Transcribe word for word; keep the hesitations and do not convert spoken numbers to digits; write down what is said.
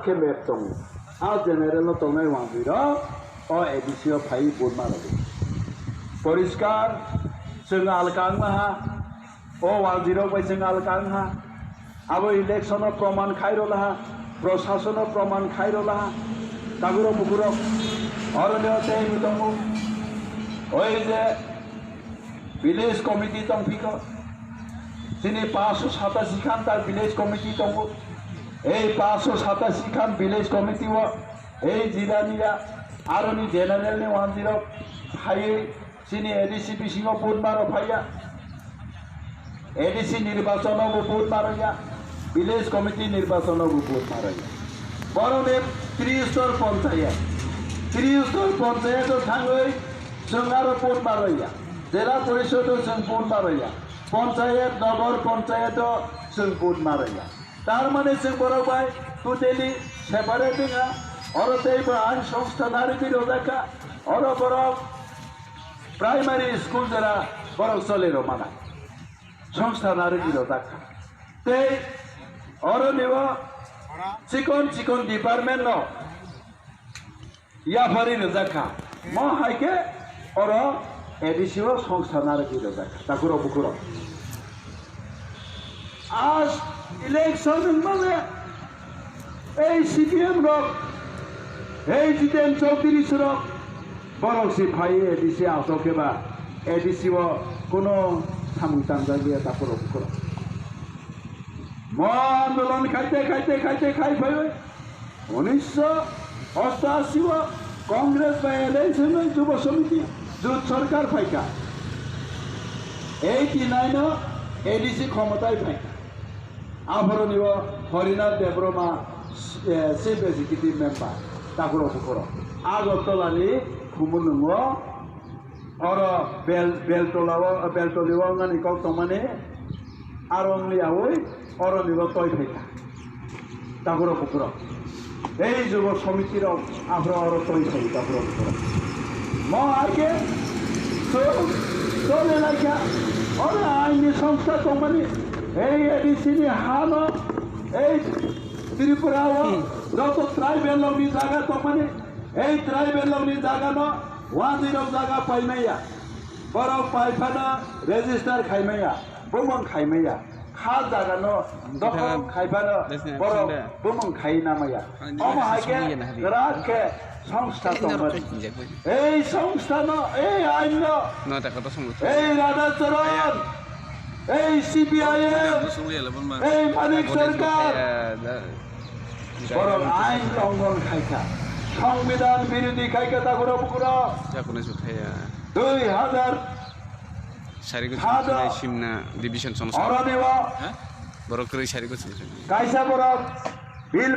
khe map tongo. A general no tongnai wngwi rok o A D C o phai vote ma rwdi. Poriskar, chwng alka wngma ha, o wazirok bai chwng alka wng ha. Abo election o proman khai rwla ha, prosason o proman khai rwla ha. Tagurok bukurok oro ni o tei wngwi tongo. Oi je village committee tong phiko. Chini paanch sho satashi khan ta village committee tongo. Ei paanch sho satashi khan village committee o ei jila niya aroni general ni wazirok phaiwi chini A D C bisingo vote maro phaiya. A D C nirbachon o bo vote maro ya. Village committee nirbachon o bo vote maro ya. Boroni tri stor panchayat. Tri stor panchayat o thangwi chwng aro vote maro ya. Jela porishod o chwng vote maro ya. Panchayat, nogor panchayat o chwng vote maro ya. Tar mane chwng borok bai totally separate wngya. Oro tei bo ang songstha narwgwi rwjakha. Oro borok primary school jora borok chole rwmana. Songstha narwgwi rwjakha. Tei oro nibo chikon chikon department no yapharwi rwjak kha. Mo hai khe oro A D C o songstha narwgwi rwjak kha, takhurok bukhurok. As election wngmale ei C P M rok, ei Jiten Chowdhury rok, borok si phai A D C asok khe ba A D C o kuno samung tangjak liya, takhurok bukhurok. Mo andolon khaite, khaite, khaite, khai phaiwi unisho ostashi o Congress bai alliance wngwi Jubo Samiti jut sarkar phaikha. Eighty nine o A D C khomotai phaikha. Aphoroni o Harinath Debbarma, eh, Chief Executive Member, takhurok bukhurok. Agartala ni Khumulwngo, oro Bel-, Beltola o, Beltoli o wngmani kok tongmani, aro wngli awi, oro nibo toi phaikha. Takhurok bukhurok. Ei Jubo Samiti rok aphro oro toi phai takhurok bukhurok. Mo hai khe chwng chole laikha. Oro aini songstha tongmani, ei A D C ni hano, ei Tripura o joto tribal rokni jaga tongmani, ei tribal rokni jaga no wazirok jaga paimaya. Borok pai phano register khaimaya, bumung khaimaya. Kha jaga no dokhol khai phano borok bumung khai namaya. Omo hai khe kwrak khe songstha tongmani. Ei songstha no, ei ain no, ei Radha Charan, ei C P I M, ei Manik Sarkar, borok ain longgon khaikha, songbidan birodhi khaikha, takhurok bukhurok. Dui hazar Sarigo Hado. Simna division sono. Oro dewa. Borok kwrwi sarigo chwng. Kaisa borok bill